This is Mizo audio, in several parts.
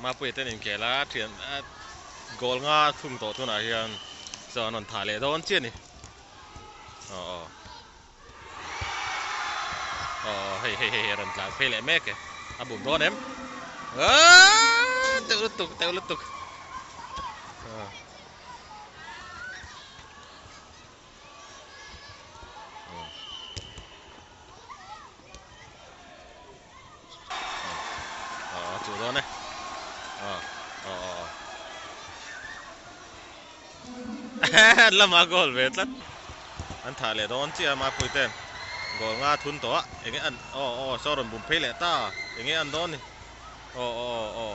Mapuia ten inkhel a thian goal nga thung tawh tunah hian chuan an rawn thah leh dawn chiah a ni aw aw aw hei hei hei a rawn tlan phei leh mek e a bum dawn em aaa teuh lutuk teuh lutuk aw. Aw a chuh dawn e aw aw aw an lamah goal ve tlat an thah leh dawn chiah a mapui ten goal nga thun tawh a enge an aw aw saw rawn bum phei leh ta enge an dawn ni aw aw aw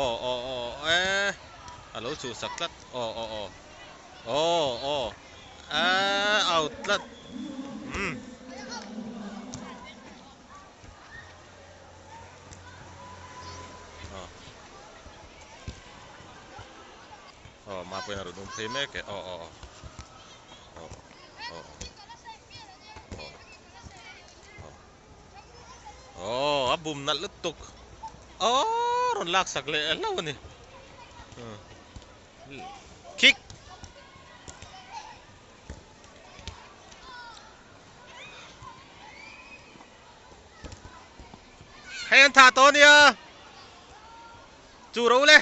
aw aw aw e a lo chuh sak tlat aw aw aw aw aw Aaa out tlat umm. Aw aw mapui in a rawn um phei mek e aw aw aw aw aw aw aw aw a bum nalh lutuk aw rawn lak sak leh hlauh a ni. Kick. Hei an thah tawh ania. Chu ro le.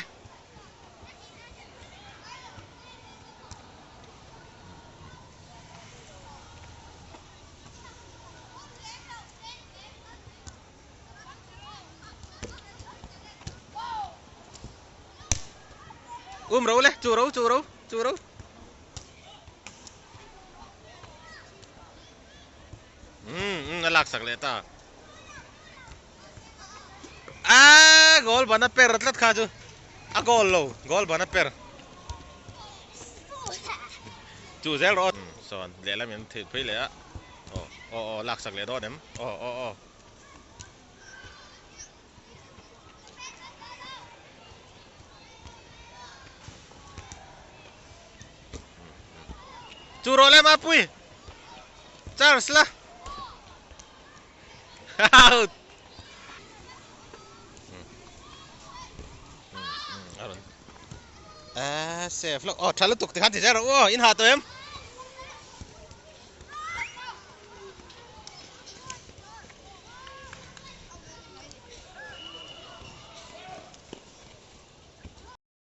Um ro le chu ro chu ro chu ro um um a lak sak leh ta a goal ban a per tlat kha chu a goal lo goal ban a per chu zel rawh sawn lehlam in thil phei leh a aw aw aw lak sak leh dawn em aw aw aw Chu rawh le Mapui Charles la Out A rawn A save hlauh aw tha lutuk tikhan ti zel rawh u aw in ha tawh em.